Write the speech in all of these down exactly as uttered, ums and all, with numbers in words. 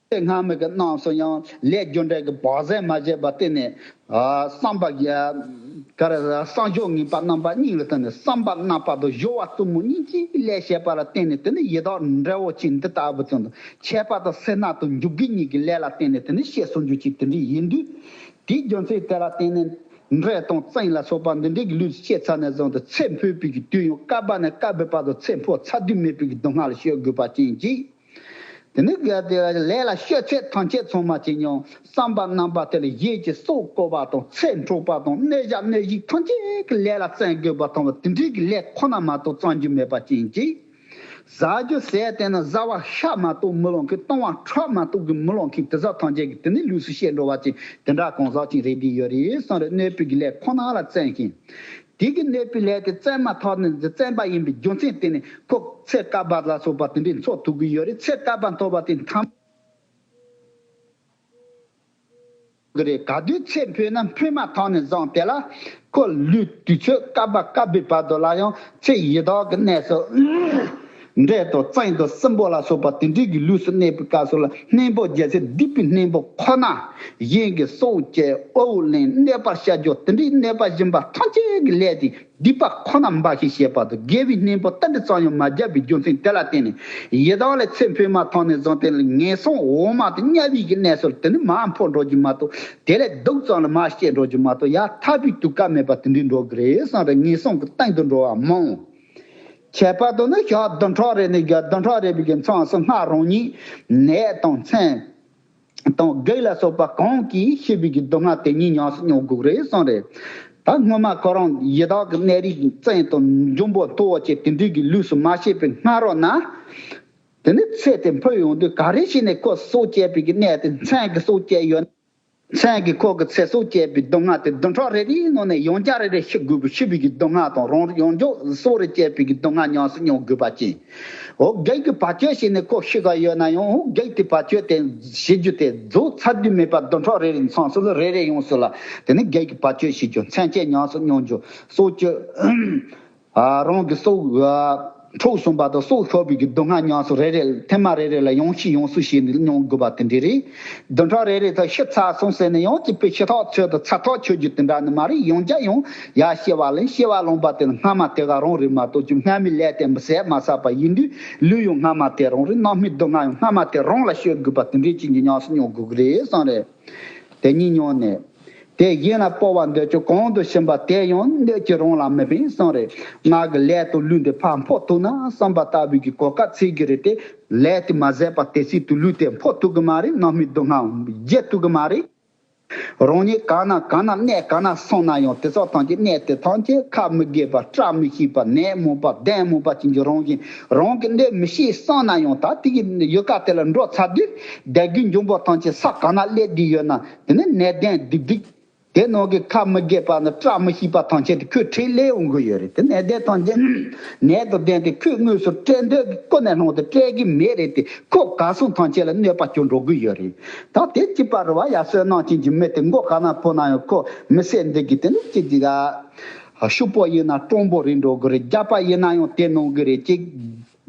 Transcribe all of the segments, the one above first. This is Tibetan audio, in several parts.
སྔ་མའི་གི་རྣམས་སུ་ཡང་ལས་རྒྱུ་འབྲས་ཀྱི་བག་ཟན་མ་བཞེས་པར་བརྟེན་ནས། ཨ། བསམ་པ་ཡ། ག་རེ། བསམ་སྦྱོར་ངན་པ་རྣམ་པ་གཉིས་ལ་བརྟེན་ནས་བསམ་པ་རྣམ་པ་དང་སྦྱོར་བ་རྩུབ་མོ་གཉིས་ཀྱིས་ལས་བྱས་པ་ལ་བརྟེན་ནས། དེ་ནི་ཡི་དྭགས་འདྲ་བོ་ཅིག་འདི་ལྟ་བུ་ཙམ་དུ་ཆད་པ་དང་སེར་སྣ་དང་འཇུག་གི་གཉིས་ཀྱི་ལས་ལ་བརྟེན་ནས་དེ་ནི་བཤད་སོང་རྒྱུ་ཅིག་དེ་འདྲ་ཡིན་དུས། དེའི་རྒྱུ་མཚན་དེ་ལ་བརྟེན་ནས་འབྲས་དང་བཙན་ལ་སོགས་པ་འདི་འདྲའི་གི་ལུས་སུ་སྐྱེས་ཚར་ནས་བཟུང་སྟེ་ཚེ་འཕོས་པའི་གི་དུས་ཡང་བསྐལ་པ་ནས་བསྐལ་པའི་བར་དུ་ཚེ་འཕོ་ཚར་དུས་མེད་པའི་གི་སྡུག་བསྔལ་ལ་སྤྱོད་དགོས་པ་ཅན་གྱིས། དེ་ནི་གལ་ཏེ་ལས་ལ་སྤྱོད་ཚད་ཐམས་ཅད་ཚང་མ་ཅིག་ཡང་བསམ་པ་རྣམ་པ་དེ་ལ་གཞན་གྱི་སྲོག་བཀོལ་བ་དང་ཚེ་འཕྲོག་པ་དང་གནོད་བྱ་གནོད་གཞི་ཐམས་ཅད་ཀྱི་ལས་ལ་བརྩོན་དགོས་པ་དང་། དེ་འདྲའི་གི་ལས་ཁོ་ན་མ་གཏོགས་བརྩོན་རྒྱུ་མེད་པ་ཅན་གྱིས། ཟ་རྒྱུ་ཟས་དེ་ནི་ཟ་བ་ཤ་མ་གཏོགས་མི་ལོངས་མཁན། བཏུང་བ་ཁྲག་མ་གཏོགས་ཀྱི་མི་ལོངས་མཁན་དེ་ཚོ་ཐམས་ཅད་ཀྱི་དེ་ནི་ལུས་སུ་སྐྱེས་འགྲོ་བ་ཅན་དེ་འདྲ་གང་ཟག་ཅིག་རེད་བསྡད་ཡོད་རེད་བསམ་རེད། གནོད་པའི་གི་ལས་ཁོ་ན་ལ་བརྩོན་མཁན། དེ་གི་གནོད་པའི་ལས་དེ་བརྩོན་མ་ཐག་ནས་བརྩོན་པ་ཡིན་པའི་རྒྱུ་མཚན་དེ་ནི་ཁོ་ཚེ་བསྐལ་པ་ལ་སོགས་པ་དེ་འདྲའི་འཚོ་ཐུབ་ཀྱི་ཡོད་རེད། ཚེ་བསྐལ་པ་ཐོབ་པ་དེ་ཐམས་ཀྱི་རེད། ག་དུས་ཚེ་འཕོས་ན་འཕོས་མ་ཐག་ནས་བཟུང་དེ་ལ་ཁོ་ལུས་དུས་ཚོད་བསྐལ་པ་བསྐལ་པའི་བར་དུ་ལ་ཡང་ཚེ་ཡི་དྭགས་ཀྱི་གནས་སུ། འབྲས་དང་བཙན་དང་སྲིན་པོ་ལ་སོགས་པ་དེ་འདྲའི་གི་ལུས་སུ་གནས་པའི་སྐབས་སུ་ལ་གཉེན་པོ་རྒྱལ་སྲས་སྡིག་པའི་གཉེན་པོ་ཁོ་ན་གཞན་གྱི་སྲོག་བཅད། དབུལ་བོ་ལེན། གནོད་པར་བྱ་རྒྱུ་དེ་འདྲའི་གནོད་པ་སྦྱིན་པ་ཐམས་ཅད་ཀྱི་ལས་དེ་སྡིག་པ་ཁོ་ན་འབའ་ཞིག་བྱེད་པ་དང་། དགེ་བའི་གཉེན་པོ་ཏན་ཏན་ཙམ་ཡང་མ་བརྒྱབ་པའི་རྒྱུ་མཚན་དེ་ལ་བརྟེན་ནས་ཡི་དྭགས་ལས་ཚེ་འཕོས་མ་ཐག་ནས་བཟུང་སྟེ་ངན་སོང་འོག་མ་དང་དམྱལ་བའི་གི་གནས་སུ་དེ་ནི་མར་འཕོ་འགྲོ་རྒྱུ་མ་གཏོགས། དེ་ལས་སྡུག་ཙམ་ལ་མར་སྐྱེ་འགྲོ་རྒྱུ་མ་གཏོགས་ཡར་ཐར་པའི་དུས་སྐབས་མེད་པ་དེ་འདྲའི་འགྲོ་གི་རེད་བསམ་རེད། ངན་སོང་གི་སྟེང་དུ་འགྲོ་བ་མང་། ཁྱད་པར་དུ་ནི་ཞག་བདུན་ཕྲག་རེ་ནས་བརྒྱ་བདུན་ཕྲག་རེ་བའི་གི་མཚམས་སུ་སྔར་རང་ཉིད་ནད་དང་མཚན་དང་བགེགས་ལ་སོགས་པ་གང་གིས་ཤི་བའི་གི་སྡུག་བསྔལ་དེ་ཉིད་ཉམས་སུ་མྱོང་དགོས་རེད་བསམ་རེད། ད་སྔོན་མ་ཁོ་རང་ཡི་དྭགས་ཀྱི་གནས་རིས་བཙན་དང་འབྱུང་པོ་མཐོ་བོ་བཅས་དེ་འདྲའི་གི་ལུས་སུ་མ་སྐྱེས་པའི་སྔ་རོལ་ན། དེ་ནི་ཚེ་དེ་འཕོས་ཡོང་དུས་ག་རེ་བྱས་ནས་ཁོ་སྲོག་བཅད་པའི་གི་གནས་དེ་མཚན་གྱི་སྲོག་བཅད་ཡོད་ན། མཚན་གྱིས་ཁོ་གི་ཚེ་སྲོག་བཅད་པའི་སྡུག་བསྔལ་དེ་བདུན་ཕྲག་རེ་རེའི་ནང་ནས་ཡང་བསྐྱར་རེ་རེ་ཤི་དགོས་པའི་ཤི་བའི་གི་སྡུག་བསྔལ་དང་། རང་ཡང་བསྐྱར་སྲོག་རེ་བཅད་པའི་གི་སྡུག་བསྔལ་ཉམས་སུ་མྱོང་དགོས་པ་ཅན། འོ་བགེགས་ཀྱིས་བར་ཆད་བྱས་ནས་ཁོ་ཤི་ག་ཡོད་ན་ཡང་། འོ་བགེགས་དེ་བར་ཆད་དེ་བྱེད་རྒྱུ་དེ་རྫོགས་ཚར་དུས་མེད་པ་བདུན་ཕྲག་རེ་རེའི་མཚམས་སུ་ལ་རེ་རེ་ཡོང་སྲིད་ལ། དེ་ནི་བགེགས་ཀྱིས་བར་ཆད་བྱེད་རྒྱུ། མཚན་བཅས་ཉམས་སུ་མྱོང་རྒྱུ། སྲོག་གཅོད། ཨ། རང་གི་སྲོག་ཨ། འཕྲོག་སོང་བ་དང་སྲོག་ཤོར་བའི་གི་སྡུག་བསྔལ་ཉམས་སུ་རེ་རེ་ཐེངས་མ་རེ་རེ་ལ་ཡང་ཤི་ཡང་གསོན་བྱས་ནས་མྱོང་དགོས་པ་དེ་འདྲ་རེད། བདུན་ཕྲག་རེ་རེ་ད་ཤི་ཚར་སོང་ཟེར་ནས་ཡང་ཅིག་པའི་ཤི་ཐག་ཆོད་དང་ཚ་ཐག་ཆོད་རྒྱུ་དེ་འདྲ་ནི་མ་རེད། ཡང་བསྐྱར་ཡང་ཡར་སྐྱེ་བ་ལེན། སྐྱེ་བ་ལེན་པ་དེ་ནི་སྔ་མ་དེ་ག་རང་རེད་མ་གཏོགས་ཀྱི་སྔ་མའི་ལས་དེ་མི་ཟད་མ་ཟད་པ་ཡིན་དུས། ལུས་ཡང་སྔ་མ་དེ་རང་རེད། རྣམ་སྨིན་སྡུག་བསྔལ་ཡང་སྔ་མ་དེ་རང་ལ་སྤྱོད་དགོས་པ་དེ་འདྲའི་ཅན་གྱི་ཉམས་སུ་མྱོང་དགོས་ཀྱི་རེད་བསམ་རེད། དེ་ཉིད་མྱོང་ནས། དེ་གཞན་ལ་སྤོ་བར་འདོད་ཀྱང་གང་དུ་ཕྱིན་པ་དེ་ཡང་གནོད་ཀྱིས་རང་ལ་མི་ཕན་བསམ་རེད། ང་གི་ལས་དང་ལུས་འདི་ཕར་འཕོ་ཐུབ་ན་བསམ་པ་ལྟ་བུའི་གི་གོ་སྐབས་འཚོལ་གྱི་རེད་དེ། ལས་དེ་མ་ཟད་པ་དེ་སྲིད་དུ་ལུས་དེ་འཕོ་ཐུབ་ཀྱི་མ་རེད། རྣམ་སྨིན་སྡུག་བསྔལ་བརྗེད་ཐུབ་ཀྱི་མ་རེད། རང་ཉིད་གང་ན་གང་ན་གནས་གང་ན་སོང་ན་ཡང་དེ་ཚོ་ཐམས་ཅད་གནས་དེ་ཐམས་ཅད་ཁ་མི་དགེ་བ་བཀྲ་མི་ཤིས་པ་ནད་མུག་པ་གདོན་མུག་པ་ཅན་གྱི་རང་བཞིན་རང་གིས་གནོད་མི་ཤེས་བསམ་ན་ཡང་། ད་དེ་གི་ཡུལ་ཁ་དེ་ལ་འགྲོ་ཚར་དུས་དགེ་སྡིག་འབྱུང་པོ་ཐམས་ཅད་ས་གང་ན་སླེབས་བསྡད་ཡོད་ན། དེ་ནི་ནད་གདོན་སྡིག་སྡིག་དེ་ནང་གི་ཁ་མི་དགེ་བ་ནི་བཀྲ་མི་ཤིས་པ་ཐམས་ཅད་དེ་ཁོའི་འཁྲིས་སླེབས་འོང་གི་ཡོད་རེད། དེ་ནད་གདོན་ཐམས་ཅད་ནད་དང་ལྡན་ཏེ་ཁོས་དངོས་སུ་སྤྲད་འདོད་ཀྱི་ཀུན་ནས་སློང་དུ་སྤྲད་ཀྱི་མེད་རེད་དེ། ཁོ་གར་སོང་ཐམས་ཅད་ལ་གནོད་པ་བསྐྱལ་འགྲོ་གི་ཡོད་རེད། ད་དེ་གཅིག་པ་རེད་བ། ཡ་བསོད་ནམས་ཅན་གྱི་མི་དེ་མགོ་ག་ན་ཕོག་ན་ཡང་ཁོ་མི་སེར་འདི་གི་དེ་ནི་ཅིག་ཅིག་ཨ། ཕྱུག་པོ་ཡིན་ན་སྤྲང་པོ་རེད་འགྲོ་གི་རེད། རྒྱལ་པོ་ཡིན་ན་ཡང་དེ་ནང་གི་རེད། ཅིག་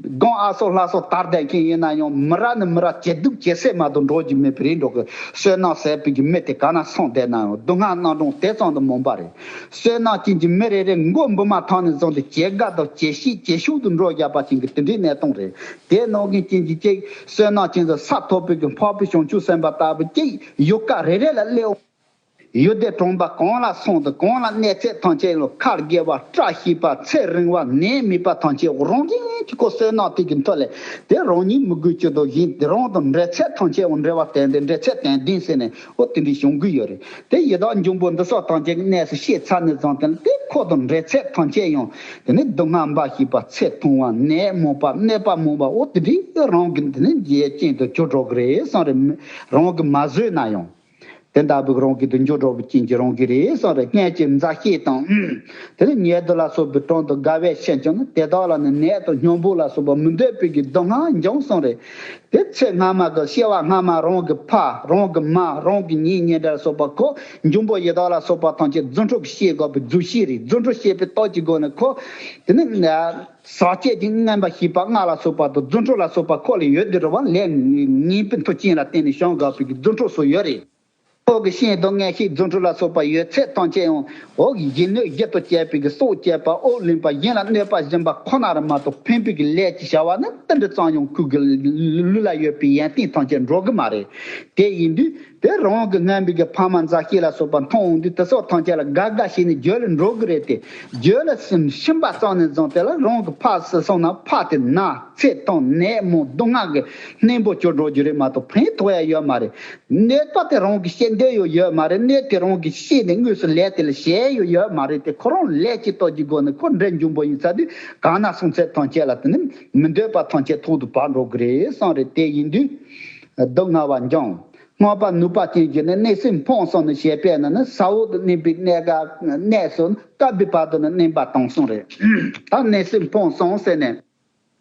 སྒང་ཨ་སོ་ལྷ་སོ་དར་བསྡད་མཁན་ཡིན་ན་ཡང་མི་ར་ནི་མི་ར་ཇེ་སྡུག་ཇེ་སེར་མ་གཏོགས་འགྲོ་རྒྱུ་མེད་པ་རེད་འགྲོ་གི། བསོད་ནམས་ཟད་པའི་གི་མི་དེ་ག་ན་སོང་བསྡད་ན་ཡང་སྡུག་བསྔལ་རྣམ་གྲངས་དེ་ཙམ་དུ་མང་པ་རེད། བསོད་ནམས་ཅན་གྱི་མི་རེ་རེ་མགོ་འབུ་མ་ཐང་ནས་བཟུང་སྟེ་ཇེ་དགའ་དང་ཇེ་ཤེས་ཇེ་ཤུགས་དུ་འགྲོ་བཞག་པ་ཅན་གྱི་དེ་འདྲའི་གནས་སྟངས་རེད། དེ་ནང་གི་ཅན་གྱི་ཅིག་བསོད་ནམས་ཅན་དུ་ས་ཐོབ་པའི་གི་འཕགས་པའི་བྱང་ཆུབ་སེམས་དཔའ་ལྟ་བུ་ཅིག་ཡུལ་ཀ་རེ་རེ་ལ་སླེབས། ཡུལ་སྡེ་གྲོང་པ་གང་ལ་སོང་དང་གང་ལ་གནས་ཚད་ཐམས་ཅད་ལ་ཁ་དགེ་བ་བཀྲ་ཤིས་པ་ཚེ་རིང་བ་ནད་མེད་པ་ཐམས་ཅད་རང་བཞིན་གྱི་ཁོ་བསོད་ནམས་དེ་གི་མཐུ་ལས་དེ་རང་ཉིད་མི་དགོས་ཀྱི་དོ་བཞིན་དེ་རང་དང་འབྲེལ་ཚད་ཐམས་ཅད་འབྲེལ་བ་དོན་ལྡན་འབྲེལ་ཚད་དོན་ལྡན་ཟེར་ནས་འོ་དེ་འདྲའི་བྱུང་གི་ཡོད་རེད། དེ་ཡི་དྭགས་འབྱུང་པོ་འདི་སོགས་ཐམས་ཅད་ཀྱི་གནས་སུ་སྐྱེས་ཚར་ནས་བཟུང་སྟེ་དེ་ཁོ་དང་འབྲེལ་ཚད་ཐམས་ཅད་ཡང་དེ་ནི་སྡུག་བསྔལ་འབའ་ཞིག་པ་ཚེ་ཐུང་བ་ནད་མང་པ་གནོད་པ་མང་པ་འོ་དེ་འདྲའི་རང་གི་དེ་ནི་འཇིགས་ཅན་དུ་གྱུར་འགྲོ་གི་རེད་བསམ་རེད། རང་གི་མ་བཟོད་ན་ཡང་། དེ་འདྲ་བུ་རང་གི་དུ་འཇོག་འགྲོ་བུ་ཅན་གྱི་རང་གི་རེད་བསམ་རེད། སྔས་ཀྱི་མཛའ་བཤེས་དང་། དེ་ནས་ཉེ་དུ་ལ་སོགས་པའི་དྲུང་དུ་དགའ་བས་ཕྱིན་ཀྱང་ནི་དེ་དག་ལ་ནི་ནད་དང་སྙོམས་པོ་ལ་སོགས་པ་མི་འདོད་པའི་གི་སྡུག་བསྔལ་འབྱུང་གསུངས་རེད། དེ་ཚེ་སྔ་མ་གི་སྐྱེ་བ་སྔ་མ་རང་གི་ཕ་རང་གི་མ་རང་གི་ཉེ་ཉེ་འབྲེལ་སོགས་པ་ཁོ་འབྱུང་པོ་ཡི་དྭགས་ལ་སོགས་པ་ཐམས་ཅད་རྫུ་འཕྲུལ་གྱིས་བཤད་དགོས་པའི་རྫུ་བཤད་རེད། རྫུ་འཕྲུལ་བཤད་པའི་སྟོབས་ཀྱི་སྒོ་ནས་ཁོ་དེ་ནི་ཟག་བཅས་ཀྱི་རྔམ་པ་ཞེས་པ་ལྔ་ལ་སོགས་པ་དང་རྫུ་འཕྲུལ་ལ་སོགས་པ་ཁོ་ལ་ཡོད་དེ་རུ་བ་ལས་ངན་པའི་མཐུ་རྐྱེན་ལ་བརྟེན་ནས་བྱུང་དགོས་པའི་རྫུ་འཕྲུལ་སོགས་ཡོད་རེད། ཁོ་གི་ཤིན་ཏུ་ངན་ཤེས་རྫུ་འཕྲུལ་ལ་སོགས་པ་ཡོད་ཚད་ཐམས་ཅད་ཡང་འོག་གི་གཞན་གནོད་བགྱིད་དུ་བྱེད་པའི་གི་སྲོག་བཅད་པ་ཨོ་ལིན་པ་གཞན་ལ་གནོད་པ་སྦྱིན་པ་ཁོ་ན་ར་མ་གཏོགས་ཕན་པའི་གི་ལས་ཀྱི་བྱ་བ་ནི་ཏིལ་འབྲུ་ཙམ་ཡང་ཁོ་གི་ལུས་ལ་ཡོད་པའི་ཡོན་ཏན་ཐམས་ཅད་འགྲོ་གི་མ་རེད། དེ་ཡིན་དུས་དེ་རང་གི་རྔམ་པའི་གི་ཕ་མ་མཛའ་བཤེས་ལ་སོགས་པ་མཐོང་འོང་དུས་དེ་སོགས་ཐམས་ཅད་ལ་དགའ་དགའ་བྱས་ནས་རྒྱུ་ལ་འགྲོ་གི་རེད་དེ། རྒྱུ་ལ་སེམས་ཤིན་པ་ཙམ་ནས་བཟུང་དེ་ལ་རང་གི་ཕ་སུ་སོང་ན་ཕ་དེ་ན་ཚེ་དང་ནད་མུག་སྡུག་བསྔལ་གི་གནས་པོ་སྐྱོར་འགྲོ་རྒྱུ་རེད་མ་གཏོགས་ཕན་ཐོགས་ཡ་ཡོད་མ་རེད། གནོད་པ་དེ་རང་གིས་བྱེད་འདོད་ཡོད་ཡོད་མ་རེད། གནོད་དེ་རང་གིས་བྱས་ནས་དངོས་སུ་ལས་དེ་ལ་བྱེད་ཡོད་ཡོད་མ་རེད་དེ། ཁོ་རང་ལས་ཀྱི་སྟོབས་ཀྱི་སྒོ་ནས་ཁོ་འདྲེ་འབྱུང་པོ་ཡིན་ཚར་དུས་གང་ན་སོང་ཚད་ཐམས་ཅད་ལ་དེ་ནི་མི་འདོད་པ་ཐམས་ཅད་ཐོག་ཏུ་བབས་འགྲོ་གི་རེད་བསམ་རེད། དེ་ཡིན་དུས་སྡུག་བསྔལ་བ་འབྱུང་། སྔགས་པ་ནུས་པ་ཅན་གྱིས་ནི་གནས་སེམས་ཕུང་གསུམ་ནི་ཞེས་པས་ན་ནི་ས་འོག་ཏུ་གནས་པའི་གནས་ཀ་གནས་སུ་བསྐལ་པའི་བར་དུ་ནི་གནས་པ་དང་གསུངས་རེད། ད་གནས་སེམས་ཕུང་གསུམ་ཟེར་ནས།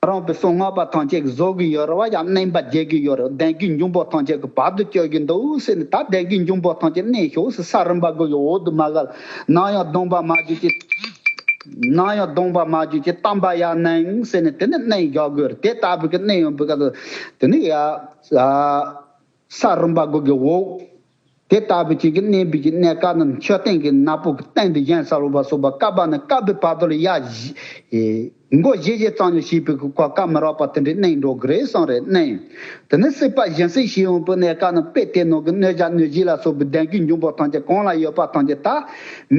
རང་གི་གསང་སྔགས་པ་ཐམས་ཅད་ཀྱིས་བཟོ་གི་ཡོད་རེད་བ། ཡང་གནོན་པ་རྒྱག་གི་ཡོད་རེད། བདེན་གྱི་འབྱུང་པོ་ཐམས་ཅད་ཀྱིས་བར་དུ་གཅོད་ཀྱི་འདུག་ཟེར་ནས། ད་བདེན་གྱི་འབྱུང་པོ་ཐམས་ཅད་གནོན་ཤོག་ཟེར། ས་རིམ་པ་དགུ་གི་འོག་ཏུ་མ་བརྒལ། ནམ་ཡང་གདོང་པ་མ་གྱུར་ཅིག་ནམ་ཡང་གདོང་པ་མ་གྱུར་ཅིག་དམ་པ་ཡང་གནོན་ཟེར་ནས་དེ་ནི་གནོན་རྒྱག་དགོས་རེད། དེ་ལྟ་བུ་གི་གནོན་ཡོང་བུ་ག་ཚོད་དེ་ནི་ཡ། ས་རིམ་པ་དགུ་གི་འོག་དེ་ལྟ་བུ་ཅིག་གི་གནོན་པའི་གི་གནོན་ཀ་རྣམས་མཆོད་རྟེན་གྱི་ནག་པོ་གི་སྟེང་དུ་བཞེངས་ས་རུ་བ་སོགས་པ་བསྐལ་པ་ནས་བསྐལ་པའི་བར་དུ་ལ་ཡ་བཞི། མགོ་བཞི་བཞི་ཙམ་ཡང་ཞིག་པའི་གི་གོ་སྐབས་མི་རག་པ་དེ་འདྲའི་གནོན་འགྲོ་གི་རེད་བསམ་རེད། གནོན། དེ་ནས་སྲིད་པ་སྦྱིན་སྲེག་བྱེད་འོང་པའི་གནོན་ཀ་རྣམས་དཔེ་དེ་ནང་གི་གནོད་བྱ་གནོད་བྱེད་ལ་སོགས་པའི་བདེན་གྱི་འབྱུང་པོ་ཐམས་ཅད་གང་ལ་ཡོད་པ་ཐམས་ཅད་ད་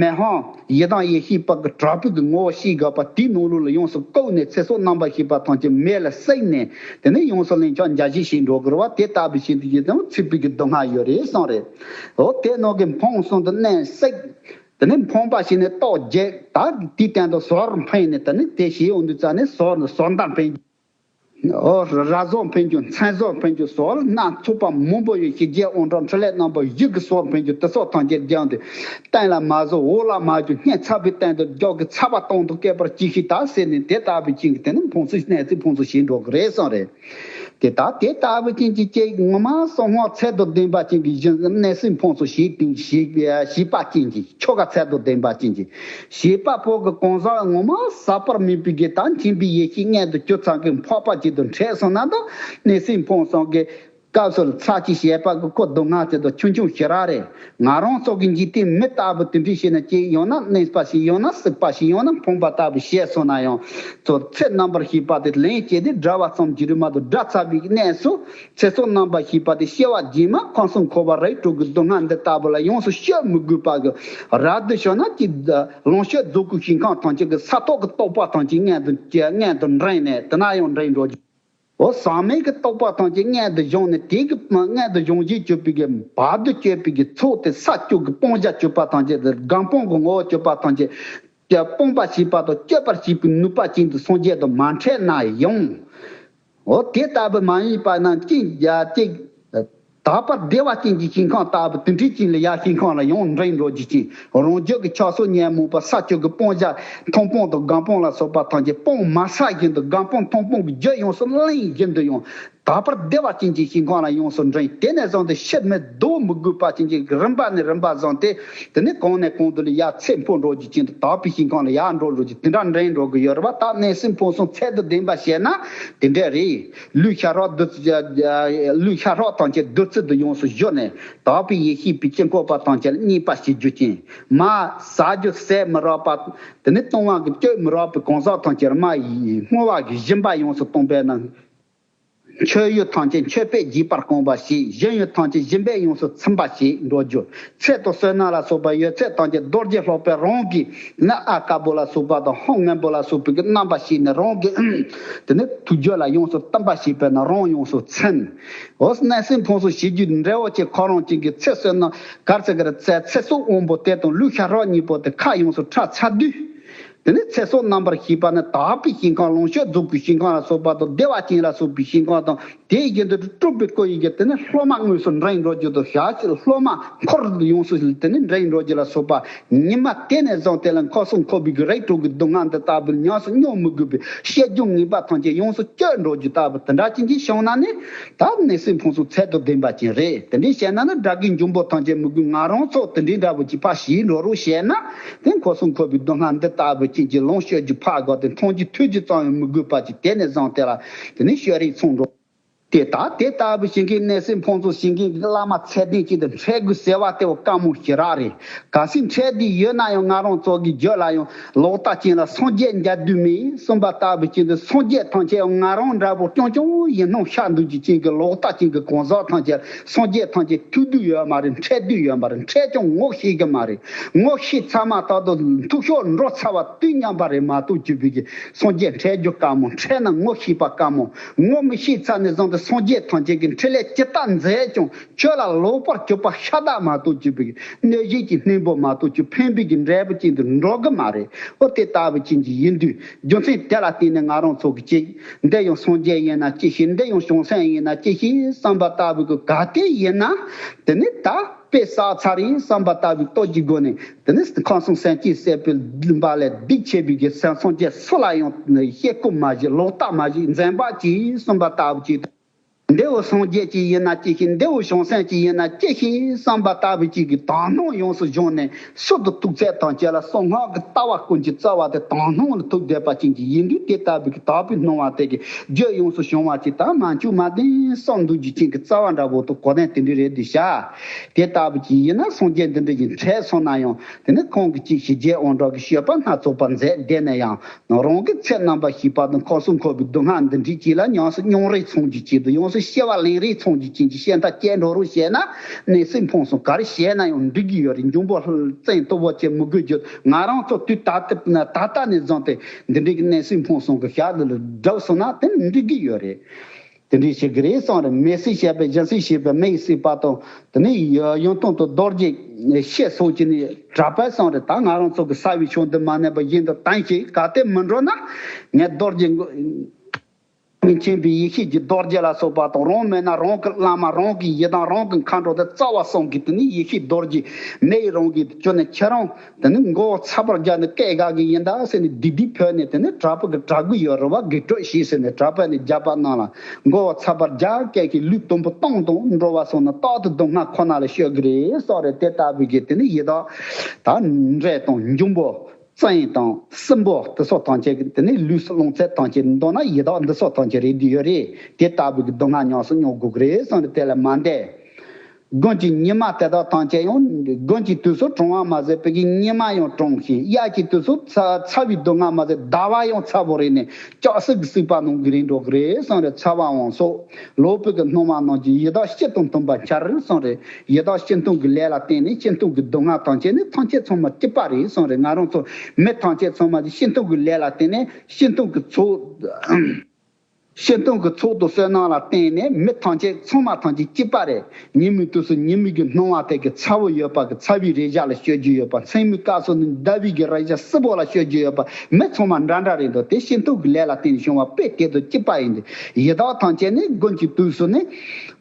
མི་ཕམ་ཡི་དམ་ཡེ་ཤེས་པ་གི་དྲག་པོའི་གི་ངོ་བོ་ཤེས་དགོས་པ་དེའི་ནང་ལོགས་ལ་ཡོངས་སུ་བཀུག་ནས་ཚེ་སྲོག་རྣམ་པར་ཤེས་པ་ཐམས་ཅད་མེ་ལ་བསྲེགས་ནས། དེ་ནས་ཡོངས་སུ་ལན་ཆགས་འཇའ་ཞིག་བྱེད་འགྲོ་དགོས་རེད་བ། དེ་ལྟ་བུ་བྱེད་དུས་ཀྱི་དང་ཚིག་པའི་གི་སྡུག་བསྔལ་ཡོད་རེད་གསུངས་རེད། འོ་དེ་ནང་གི་འཕང་གསུམ་དུ་གནོན་བསྲེག་དེ་ནས་འཕངས་པ་བྱས་ནས་རྟོག་བརྒྱད་དག་དེའི་སྟེང་དུ་ཟོར་འཕེན་ནས། དེ་ནས་དེ་བྱེད་འོང་དུས་ཙ་ནས་ཟོར་ནི་ཟོར་མདའ་འཕེན། འོ་ར་ཟོར་འཕེན་རྒྱུ་མཚན་ཟོར་འཕེན་རྒྱུ་ཟོར་སྣ་ཚོགས་པ་མང་པོ་ཡོད། ཞི་རྒྱས་དབང་དྲག་འཕྲིན་ལས་རྣམ་པ་བཞི་གི་ཟོར་འཕེན་རྒྱུ་དེ་སོགས་ཐམས་ཅད་སྦྱངས་ཏེ། སྟེང་ལ་མ་ཟོར་འོག་ལ་མ་རྒྱུ་སྙིང་ཚ་བའི་སྟེང་དུ་རྒྱུག་གི་ཚ་བ་གཏོང་དུ་བསྐལ་པར་ཅི་ཤེས་ད་ཟེར་ནས་དེ་ལྟ་བུའི་རྐྱེན་གྱིས་དེ་ནི་འཕངས་སུ་གནས་ཚུལ་འཕངས་སུ་ཞིག་འགྲོ་གི་རེད་བསམ་རེད། དེ་ལྟ་དེ་ལྟ་བུ་ཅན་གྱི་སྐྱེ་ངོ་མ་གསང་སྔགས་ཚད་དང་ལྡན་པ་ཅན་གྱི་གཞི་གནས་སེམས་ཕུང་སོགས་ཞེས་དང་ཞེས་པ་ཅན་གྱི་ཆོ་ག་ཚད་དང་ལྡན་པ་ཅན་གྱི་ཞེས་པ་པོ་གི་གང་ཟག་ངོ་མ་ཟག་པར་མེད་པའི་དགེ་དང་མཁྱེན་པའི་ཡེ་ཤེས་མངོན་དུ་གྱུར་ཚང་གི་འཕགས་པ་ཅིག་ཏུ་འཕྲད་སོང་ན་ད་གནས་སེམས་ཕུང་སོགས་ཀྱི་སྐབས་སུ་ཚར་གཅིག་བྱས་པ་གི་ཁོ་སྡུག་བསྔལ་དེ་དང་ཆུང་ཆུང་ཞེ་དྲག་རེད། ང་རང་ཚོ་གི་འཇིག་རྟེན་མི་ལྟ་བུ་དེ་འདྲ་བྱས་ན་ཅིག་ཡང་ན་གནོན་པ་ཞིག་ཡང་ན་སྲེག་པ་ཞིག་ཡང་ན་འཕངས་པ་ལྟ་བུ་བྱས་སོང་ན་ཡང་ཚོ་ཚེ་རྣམ་པར་ཤེས་པ་དེ་ལན་བྱས་ཏེ་དགྲ་བ་ཙམ་གྱིས་རེད་མ་གཏོགས་དགྲ་ཚ་བའི་གནས་སུ་ཚེ་སྲོག་རྣམ་པར་ཤེས་པ་དེ་སྐྱེ་བ་རྗེས་མ་ཁམས་གསུམ་འཁོར་བ་རིགས་དྲུག་གི་སྡུག་བསྔལ་འདི་ལྟ་བུ་ལ་ཡོངས་སུ་སྤྱོད་མི་དགོས་པ་གི་རབ་ཏུ་བྱུང་ན་ཅིག་ལོངས་སྤྱོད་རྫོགས་སྐུའི་ཞིང་ཁམས་ཐམས་ཅད་ཀྱི་ས་ཐོག་གི་རྟོག་པ་ཐམས་ཅད་མངོན་དུ་མངོན་དུ་འདྲེན་ནས་དེ་ན་ཡང་འདྲེན་འགྲོ་རྒྱུ། འོ་ཟག་མེད་ཀྱི་རྟོག་པ་ཐམས་ཅད་མངོན་དུ་བྱུང་ནས་དེ་གི་མངོན་དུ་བྱུང་བཞིན་གྱུར་པའི་གི་བར་དུ་གཅོད་པའི་གི་ཚོགས་དེ་ས་བཅུ་གི་སྤང་བྱ་གཅོད་པ་ཐམས་ཅད་དེ་སྒོམ་སྤང་གི་ངོ་བོ་གཅོད་པ་ཐམས་ཅད་ཀྱང་སྤོང་བ་བྱེད་པ་དང་གཅོད་པར་བྱེད་པའི་ནུས་པ་ཅན་དུ་སངས་རྒྱས་དང་མ་འཕྲད་ན་ཡང་། འོ་དེ་ལྟ་བུ་མ་ཡིན་པ་རྣམས་ཀྱིས་ཡ་གཅིག་དག་པར་བདེ་བ་ཅན་གྱི་ཞིང་ཁམས་ལྟ་བུ་དེ་འདྲའི་ཅན་ལ་ཡར་ཞིང་ཁམས་ལ་ཡང་འདྲེན་འགྲོ་རྒྱུ་ཅན། རང་རྒྱུད་ཀྱི་ཆགས་སོགས་ཉོན་མོངས་པ་ས་བཅུ་གི་སྤང་བྱ་མཐོང་སྤང་དང་སྒོམ་སྤང་ལ་སོགས་པ་ཐམས་ཅད་སྤང་མ་ཟད་བཞིན་དུ་སྒོམ་སྤང་མཐོང་སྤང་གི་རྒྱུ་ཡོངས་སུ་གླེང་བཞིན་དུ་ཡང་དག་པར་བདེ་བ་ཅན་གྱི་ཞིང་ཁམས་ལ་ཡོངས་སུ་འདྲེན། དེ་ནས་བཟུང་སྟེ་ཕྱིར་མི་ལྡོག་མི་དགོས་པ་ཅན་གྱི་རིམ་པ་ནས་རིམ་པ་བཟུང་སྟེ། དེ་ནས་གང་ནས་གང་དུ་ལ་ཡར་ཚེ་འཕོས་འགྲོ་རྒྱུ་ཅན་དུ་དག་པའི་ཞིང་ཁམས་ལ་ཡར་འགྲོ་འགྲོ་རྒྱུ་དེ་འདྲ་འདྲེན་འགྲོ་གི་ཡོད་རེད་བ། ད་གནས་སེམས་ཕུང་གསུམ་ཚད་དང་ལྡན་པ་བྱས་ན་དེ་འདྲ་རེད། ལུས་ཤ་རོགས་བདུད་རྩི། ལུས་ཤ་རོགས་ཐམས་ཅད་བདུད་རྩི་དུ་ཡོངས་སུ་བཞུ་ནས་དག་པའི་ཡེ་ཤེས་པའི་དཀྱིལ་འཁོར་པ་ཐམས་ཅད་ལ་མཉེས་པ་བྱེད་རྒྱུ་ཅན། མ་ཟ་རྒྱུ་ཟད་མི་རག་པ། དེ་ནས་ལྟུང་བ་གི་གཅོད་མི་རག་པའི་གང་ཟག་ཐམས་ཅད་ལ་མ་ཡི་བསྔོ་བ་གི་སྦྱིན་པ་ཡོངས་སུ་གཏོང་པས་ན། མཆོད་ཡོན་ཐམས་ཅད་མཆོད་པས་རྒྱས་པར་བསྐང་བ་ཞིག། སྦྱིན་ཡོན་ཐམས་ཅད་སྦྱིན་པས་ཡོངས་སུ་ཚིམ་པ་ཞིག་འགྲོ་རྒྱུ། ཚེ་དང་བསོད་ནམས་ལ་སོགས་པ་ཡོད་ཚད་ཐམས་ཅད་རྡོ་རྗེ་སློབ་དཔོན་རང་གིས་ནི་ཨ་དཀར་པོ་ལ་སོགས་པ་དང་ཧཱུྃ་སྔོན་པོ་ལ་སོགས་པའི་གི་རྣམ་པ་ཤེས་ནས་རང་གི་དེ་ནི་ཐུགས་རྒྱུད་ལ་ཡོངས་སུ་བསྟིམ་པ་ཞེས་པས་ན་རང་ཡོངས་སུ་ཚིམ། འོ་གནས་སེམས་ཕུང་གསུམ་བྱེད་རྒྱུའི་འབྲས་བུ་ཅན་ཁོ་རང་ཅན་གྱི་ཚེ་བསོད་ནམས་གར་ཚེ་གར་ཚེ་ཚེ་སྲོག་དབང་པོ་དེ་དང་ལུས་ཤ་རོགས་གཉིས་པོ་དེ་ཁ་ཡོངས་སུ་ཁྲག་ཚ་དུས། དེ་ནས་ཚེ་སྲོག་རྣམ་པར་ཤེས་པ་ནི་དག་པའི་ཞིང་ཁམས་ལོངས་སྤྱོད་རྫོགས་པའི་ཞིང་ཁམས་ལ་སོགས་པ་དང་བདེ་བ་ཅན་ལ་སོགས་པའི་ཞིང་ཁམས་དང་དེའི་རྒྱུན་དུ་སྤྲུལ་པའི་སྐུ་ཡི་གེ་དེ་ནི་སློབ་མ་དངོས་སུ་འདྲེན་འགྲོ་རྒྱུ་དང་ཞལ་ཕྱིར་སློབ་མ་འཁོར་ཡོངས་སུ་དེ་ནི་འདྲེན་འགྲོ་རྒྱུ་ལ་སོགས་པ་ཉི་མ་དེ་ནས་བཟུང་དེ་ལ་འཁོར་གསུམ་འཁོར་བའི་གི་རིགས་དྲུག་གི་སྡུག་བསྔལ་འདི་ལྟ་བུ་ཉམས་སུ་མྱོང་མི་དགོས་པའི་བཤད་རྒྱུ་ངན་པ་ཐམས་ཅད་ཡོངས་སུ་གཅོད་འགྲོ་རྒྱུ་ལྟ་བུ་དེ་འདྲ་ཅན་གྱི་བྱུང་ན་ནི་ད་གནས་སེམས་ཕུན་སུམ་ཚད་དང་ལྡན་པ་ཅན་རེད། དེ་འདྲའི་བཤད་ན་ནི་དགྲ་བགེགས་འབྱུང་པོ་ཐམས་ཅད་མི་དགོས། ང་རང་ཚོ་དེ་འདྲའི་འདྲ་བོ་ཅིག་ཕར་ཞིག་འགྲོ་རོགས་བཤད་ན། དེ་འཁོར་གསུམ་འཁོར་བའི་སྡུག་བསྔལ་འདི་ལྟ་བུ་ཅན་གྱི་ལོངས་སྤྱོད་རྒྱུ་ཕར་དགོས་ཏེ་མཐོང་རྒྱུ་ཐོས་རྒྱུ་ཙམ་ཡང་མི་དགོས་པ་ཅིག་དེ་ནས་བཟུང་སྟེ་ལ་དེ་ནས་ཤོད་རེས་ཚོང་འགྲོ། དེ་ལྟ་དེ་ལྟ་བུ་ཞིག་གི་གནས་སེམས་ཕུན་སུམ་ཞིག་གི་བླ་མ་ཚད་ལྡན་ཅིག་ཏུ་འཕྲད་དགོས་ཟེར་བ་དེ་བ་དཀའ་མོ་ཞེ་དྲག་རེད། གལ་སྲིད་འཕྲད་དེ་ཡོད་ན་ཡང་ང་རང་ཚོ་གི་རྒྱུད་ལ་ཡང་ལོག་ལྟ་ཅན་ལ་སངས་རྒྱས་མཇལ་དུས་མེད་གསུངས་པ་ལྟ་བུ་ཅིག་ཏུ་སངས་རྒྱས་ཐམས་ཅད་ཡང་ང་རང་འདྲ་པོ་རྐྱང་རྐྱང་ཡིན་སྣང་ཤར་འདུག་རྒྱུ་ཅན་གྱི་ལོག་ལྟ་ཅན་གྱི་གང་ཟག་ཐམས་ཅད་སངས་རྒྱས་ཐམས་ཅད་ཐུག་དུས་ཡོད་མ་རེད། འཕྲད་དུས་ཡོད་མ་རེད། འཕྲད་ཀྱང་ངོ་ཤེས་གི་མ་རེད། ངོ་ཤེས་ཚར་མ་ཐག་ཏུ་ཐུག་ཤོར་འགྲོ་ཚར་བ་དུས་མཉམ་པ་རེད་མ་གཏོགས་གྱུར་པའི་གི་སངས་རྒྱས་འཕྲད་རྒྱུ་དཀའ་མོ། འཕྲད་ན་ངོ་ཤེས་པ་དཀའ་མོ། ངོ་མི་ཤེས་ཚར་ནས་བཟུང་སྟེ་སངས་རྒྱས་ཐམས་ཅད་ཀྱི་འཕྲིན་ལས་ཇི་ལྟར་མཛད་ཀྱང་ཁྱོད་ལ་ལོག་པར་གྱུར་པ་ཤ་སྟག་མ་གཏོགས་གྱུར་པའི་གི་གནོད་བྱེད་ཀྱི་སྣེ་མོ་མ་གཏོགས་ཀྱི་ཕན་པའི་གི་འབྲས་བུ་ཅན་དུ་འགྲོ་གི་མ་རེད། ཨོ་དེ་ལྟ་བུ་ཅན་གྱི་ཡིན་དུས་རྒྱུ་མཚན་དེ་ལ་བརྟེན་ནས་ང་རང་ཚོ་གི་ཅིག་འདི་ཡང་སངས་རྒྱས་ཡིན་ན་ཅི་ཞིག་འདི་ཡང་བྱང་སེམས་ཡིན་ན་ཅི་ཞིག་བསམ་པ་ལྟ་བུ་གི་ག་དེ་ཡིན་ན་དེ་ནི་ད་དཔེ་བསགས་ཚར་རེད་བསམ་པ་ལྟ་བུའི་སྟོབས་ཀྱི་སྒོ་ནས་དེ་ནི་ཁམས་གསུམ་སེམས་ཅན་སྲེད་པའི་ལུས་འབའ་ལས་སྡིག་ཆེ་བའི་གི་སེམས་སངས་རྒྱས་སུ་ལ་ཡང་བཤད་སྐོར་མ་བྱེད། ལོག་ལྟ་མ་བྱེད། འཛེམ་བག་གྱིས་གསུངས་པ་ལྟ་བུ་ཅིག་འདི་བོ་སངས་རྒྱས་ཀྱི་ཡིན་ན་ཅི་ཞིག་འདི་བོ་བྱང་སེམས་ཀྱི་ཡིན་ན་ཅི་ཞིག་བསམ་པ་ལྟ་བུ་ཅིག་གི་དག་སྣང་ཡོངས་སུ་བྱུང་ནས་ཤུལ་དུ་ཐུག་ཚད་ཐམས་ཅད་ལ་གསང་སྔགས་ཀྱི་ལྟ་བ་ཀུན་གྱི་རྩ་བ་དེ་དག་སྣང་ལ་ཐུག་བསྡད་པ་ཅན་གྱི་ཡིན་དུས་དེ་ལྟ་བུའི་གི་དག་པའི་སྣང་བ་དེ་གི་རྒྱུད་ཡོངས་སུ་བྱུང་བ་ཅིག་དང་མ་བྱུང་མ་བདེན་བསམ་འདུག་རྒྱུ་ཅན་གྱི་རྩ་བ་འདྲ་བོ་དང་གོ་དོན་དེ་འདྲ་རེད་འདུག་བྱ། དེ་ལྟ་བུ་ཅིག་ཡིན་ན་སངས་རྒྱས་འདི་འདྲ་ཞིག་འཕྲད་སོང་ན་ཡང་དེ་ནི་ཁོང་གི་ཅིག་ཞི་རྒྱས་དབང་དྲག་གི་སྤྱོད་པ་སྣ་ཚོགས་པ་མཛད་བསྡད་ན་ཡང་རང་གི་ཚེ་རྣམ་པར་ཤེས་པ་དང་འཁོར་གསུམ་འཁོར་བའི་སྡུག་བསྔལ་འདི་འདྲའི་ཅིག་ལ་ཉམས་སུ་མྱོང་རེས་ཚང་རྒྱུ་ཅིག་དང་ཡོངས་སུ་ཤེས་པ་ལེན་རེས་ཚང་རྒྱུ་ཅིག་གི་ཤེས་མཐའ་སྐྱེལ་འགྲོ་རོགས་བྱས་ན་གནས་སེམས་ཕུན་སུམ་ག་རེ་བྱས་ན་ཡང་འགྲིག་གི་ཡོད་རེད། འབྱུང་པོ་བཙན་ཏོ་བོ་ཅེས་མི་དགོས་རྒྱུ་ང་རང་ཚོ་དུས་ད་ལྟ་ད་ལྟ་ནས་བཟུང་སྟེ་འདི་འདྲའི་གི་གནས་སེམས་ཕུན་སུམ་གི་ཞག་འདི་ལ་བསྒྲུབས་སོང་ན་དེ་འགྲིག་གི་ཡོད་རེད། དེ་འདྲའི་ཞིག་གི་རེད་གསུངས་རེད། མེ་བསྲེགས་བྱས་པའི་སྦྱིན་སྲེག་བྱས་པའི་མེ་ཡིས་བསྲེགས་པ་དང་དེ་ནས་ཡུངས་ཐུན་དུ་རྡོ་རྗེ་ཤེས་སོགས་ཀྱི་ནི་གྲགས་པས་གསུངས་རེད། ད་ང་རང་ཚོ་གི་ས་བའི་ཕྱོགས་འདི་མ་ནས་པ་བཞིན་དུ་བསྟན་ཞིང་ག་དེ་མི་འགྲོ་ན་ངས་རྡོ་རྗེ་མཁྱེན་པའི་ཡེ་ཤེས་ཀྱི་རྡོ་རྗེ་ལ་སོགས་པ་དང་རང་མེད་ན་རང་གི་བླ་མ་རང་གི་ཡི་དམ་རང་གི་མཁའ་འགྲོ་དེ་རྩ་བ་གསུམ་གྱི་དེ་ནི་ཡེ་ཤེས་རྡོ་རྗེ་མེ་ཡི་རང་གི་ཁྱོད་ནི་ཁྱེད་རང་དེ་ནི་མགོ་བོ་ཚ་བར་བརྒྱབ་ནས་སྐད་ག་གི་ཡིན་ད་ཟེར་ནས་སྡིག་སྡིག་ཕོད་ནས་དེ་ནི་དྲག་པོ་གི་དྲག་གི་ཡོད་རེད་བ། དགེ་སྤྲོད་ཞིག་ཟེར་ནས་དྲག་པོ་ནས་རྒྱབ་པ་གནང་ལ་མགོ་བོ་ཚ་བར་རྒྱབ། སྐད་ཀྱི་ལུས་དུམ་བུ་སྟོང་དང་འགྲོ་བ་སོང་ན་རྟག་ཏུ་སྡུག་བསྔལ་ཁོ་ན་ལ་སྤྱོད་གི་རེད་གསུངས་རེད། དེ་ལྟ་བུའི་གི་དེ་ནི་ཡི་དྭགས་ད་འདྲེ་དང་འབྱུང་པོ་བཙན་དང་སྲིན་པོ་དེ་སོགས་ཐམས་ཅད་ཀྱི་དེ་ནི་ལུས་སུ་ལོངས་ཚད་ཐམས་ཅད་མདོར་ན་ཡི་དྭགས་འདི་སོགས་ཐམས་ཅད་རེད་འདི་ཡོད་རེད། དེ་ལྟ་བུའི་གི་སྡུག་བསྔལ་ཉམས་སུ་མྱོང་དགོས་གི་རེད་གསུངས་རེད། དེ་ལ་མ་འདས། དགུན་གྱི་ཉི་མ་དེ་དག་ཐམས་ཅད་ཡང་དགུན་གྱི་དུས་སུ་གྲང་བ་མ་ཟད་པའི་གི་ཉི་མ་ཡང་གྲང་ཞིང་དབྱར་གྱི་དུས་སུ་ཚ་ཚ་བའི་སྡུག་བསྔལ་མ་ཟད་ཟླ་བ་ཡང་ཚ་པོ་རེད་ནས་ལྕགས་སྲེག་གི་སྲེག་པ་ནང་གི་རིང་འགྲོ་གི་རེད་གསུངས་རེད། ཚ་བའང་སོགས་ལོག་པའི་གི་སྣང་བ་རྣམས་ཀྱིས་ཡི་དྭགས་སྤྱི་དང་མཐུན་པར་འཆར་གསུངས་རེད། ཡི་དྭགས་སྤྱི་མཐུན་གྱི་ལས་ལ་བརྟེན་ནས་སྤྱི་མཐུན་གྱི་སྡུག་བསྔལ་ཐམས་ཅད་ནི་ཐམས་ཅད་ཚང་མ་སྐྱིད་པ་རེད་གསུངས་རེད། ང་རང་ཚོ་མི་ཐམས་ཅད་ཚང་མ་གི་སྤྱི་མཐུན་གྱི་ལས་ལ་བརྟེན་ནས་སྤྱི་མཐུན་གྱི་ཚོགས། སྤྱི་མཐུན་གྱི་ཚོགས་དང་བསོད་ནམས་ལ་བརྟེན་ནས་མི་ཐམས་ཅད་ཚང་མ་ཐམས་ཅད་སྐྱིད་པ་རེད། ཉིན་མོའི་དུས་སུ་ཉི་མའི་གི་སྣང་བ་དེ་གི་ཚ་བོ་ཡོད་པ་གི་ཚ་བའི་རེག་བྱ་ལ་སྤྱོད་རྒྱུ་ཡོད་པ། མཚན་མོའི་སྐབས་སུ་ནི་ཟླ་བའི་གི་རེག་བྱ་སྲིད་པོ་ལ་སྤྱོད་རྒྱུ་ཡོད་པ། མི་ཚང་མ་འདྲ་འདྲ་རེད་འདུག་དེ་སྤྱི་མཐུན་གྱི་ལས་ལ་བརྟེན་ནས་བྱུང་བ་དཔེ་དེ་ཚོ་སྐྱིད་པ་ཡིན་ཏེ། ཡི་དྭགས་ཐམས་ཅད་ནི་དགུན་གྱི་དུས་སུ་ནི་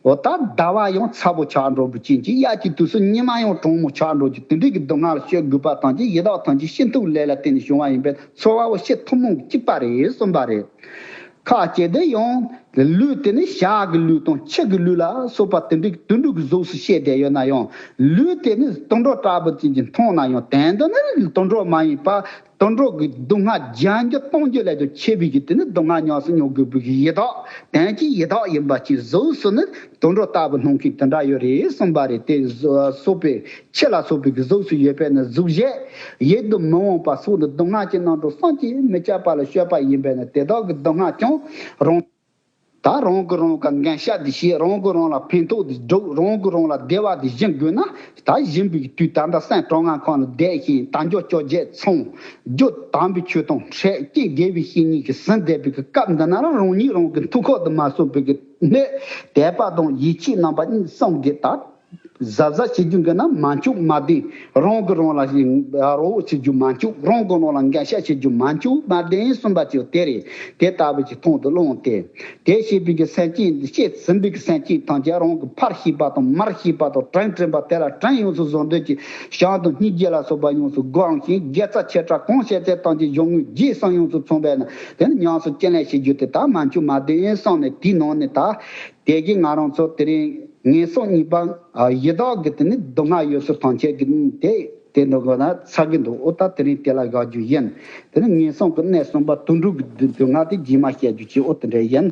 འོ་ད་ཟླ་བ་ཡང་ཚ་པོ་ཆགས་འགྲོ་བུ་ཅན་གྱི། དབྱར་གྱི་དུས་སུ་ཉི་མ་ཡང་གྲང་མོ་ཆགས་འགྲོ་རྒྱུ་དེ་འདྲའི་གི་སྡུག་བསྔལ་ལ་སྤྱོད་དགོས་པ་ཐམས་ཅད་ཡི་དྭགས་ཐམས་ཅད་སྤྱི་མཐུན་ལས་ལ་བརྟེན་ནས་བྱུང་བ་ཡིན་པས་ཚོར་བ་བོ་སྤྱི་ཐུན་མོང་གི་སྐྱིད་པ་རེད་གསུངས་པ་རེད། ཁ་ཅིག་དེ་ཡང་ལུས་དེ་ནི་བྱ་གི་ལུས་དང་ཁྱི་གི་ལུས་ལ་སོགས་པ་དེ་འདྲའི་དུད་འགྲོ་གི་གཟུགས་སུ་བཤད་བསྡད་ཡོད་ན་ཡང་ལུས་དེ་ནི་དུད་འགྲོ་ལྟ་བུ་ཅན་གྱིས་མཐོང་ན་ཡང་དོན་དུ་ནི་དུད་འགྲོ་མ་ཡིན་པ། དུད་འགྲོ་གི་སྡུག་བསྔལ་བརྒྱ་འགྱུར་སྟོང་འགྱུར་ལས་ཀྱང་ཆེ་བའི་གི་དེ་ནི་སྡུག་བསྔལ་ཉམས་སུ་མྱོང་དགོས་པའི་གི་ཡི་དྭགས། དོན་གྱི་ཡི་དྭགས་ཡིན་པ་ཅིག་གཟུགས་སུ་ནི་དུད་འགྲོ་ལྟ་བུ་སྣང་མཁན་དེ་འདྲ་ཡོད་རེད་གསུངས་པ་རེད། དེ་སོགས་པའི་ཁྱི་ལ་སོགས་པའི་གི་གཟུགས་སུ་ཡོད་པས་ན་གཟུགས་བྱད་ཡིད་དུ་མི་འོང་བ་སོགས་ནི་སྡུག་བསྔལ་གྱི་རྣམ་གྲངས་བསམ་གྱིས་མི་ཁྱབ་པ་ལ་སྤྱོད་པ་ཡིན་པས་ན་དེ་དག་གི་སྡུག་བསྔལ་ཀྱང་རང་ད་རང་གིས་རང་ག་འགན་བཞག་དེ་བྱེད། རང་གིས་རང་ལ་ཕན་ཐོགས་དེ་སྒྲུབ། རང་གིས་རང་ལ་བདེ་བ་དེ་སྦྱིན་དགོས་ན། ད་སྦྱིན་པའི་དུས་ད་ལྟ་སེམས་དྲང་ངང་ཁོང་ལ་བསྡད་ཤིང་དལ་འབྱོར་བཅོ་བརྒྱད་ཚང་། རྒྱུ་དམ་པའི་ཆོས་དང་འཕྲད་ཀྱི་དགེ་བའི་བཤེས་གཉེན་གྱིས་ཟིན་བསྡད་པའི་གི་སྐབས་འདི་ན་རང་ཉིད་རང་གི་ཐུགས་ཁོག་ཏུ་མ་སོང་བའི་གི་སྣོད་དད་པ་དང་ཡིད་ཆེས་རྣམ་པ་གཉིས་གསུམ་གྱིས་ད། གཟབ་གཟབ་བྱེད་རྒྱུ་གི་ན་མ་འཆུག་མ་བདེན། རང་གི་རང་ལ་ཞིག་རོགས་བྱེད་རྒྱུ་མ་འཆུག་རང་གི་རང་ལ་འགན་བཞག་བྱེད་རྒྱུ་མ་འཆུག་མ་བདེན་གསུམ་པ་ཅིག་དེ་རེད། དེ་ལྟ་བུ་ཅིག་མཐོང་དུ་ལོང་སྟེ། དེ་ཤེས་པའི་གི་སེམས་ཅན་འདི་ཤེས་ཟིན་པའི་གི་སེམས་ཅན་ཐམས་ཅད་རང་གི་ཕར་ཤེས་པ་དང་མར་ཤེས་པ་དང་དྲིན་དྲན་པ་དེ་ལ་དྲིན་ཡོངས་སུ་གཟོ་འདོད་ཀྱི་བྱང་དང་སྙིང་རྗེ་ལ་སོགས་པ་ཡོངས་སུ་སྒོམ་ཞིང་དགེ་རྩ་ཆེ་ཕྲ་གང་བྱས་ཚད་ཐམས་ཅད་གཞུང་དངོས་རྗེས་གསུམ་ཡོངས་སུ་ཚང་བས་ན་དེ་ནི་ཉམས་སུ་ཅི་ལེན་བྱེད་རྒྱུ་དེ་དག་མ་འཆུག་མ་བདེན་གསུངས་ནས། དེའི་ནང་ནས་ད་དེ་གི་ང་རང་ཚོ་དེ་རིང་ངན་སོང་གཉིས་པ་ཡི་དྭགས་ཀྱི་དེ་ནི་སྡུག་བསྔལ་ཡོད་ཚུལ་ཐམས་ཅད་ཀྱི་དེ་དེ་འདྲ་གོ་ན་ཚ་གི་འདུག་ཨོ་ད་དེ་རིང་དེ་ལ་དགག་རྒྱུ་ཡིན། དེ་ནི་ངན་སོང་གི་གནས་གསུམ་པ་དུད་འགྲོ་གི་སྡུག་བསྔལ་དེ་རྗེས་མ་བཤད་རྒྱུ་ཅིག་ཨོ་དེ་འདྲ་ཡིན།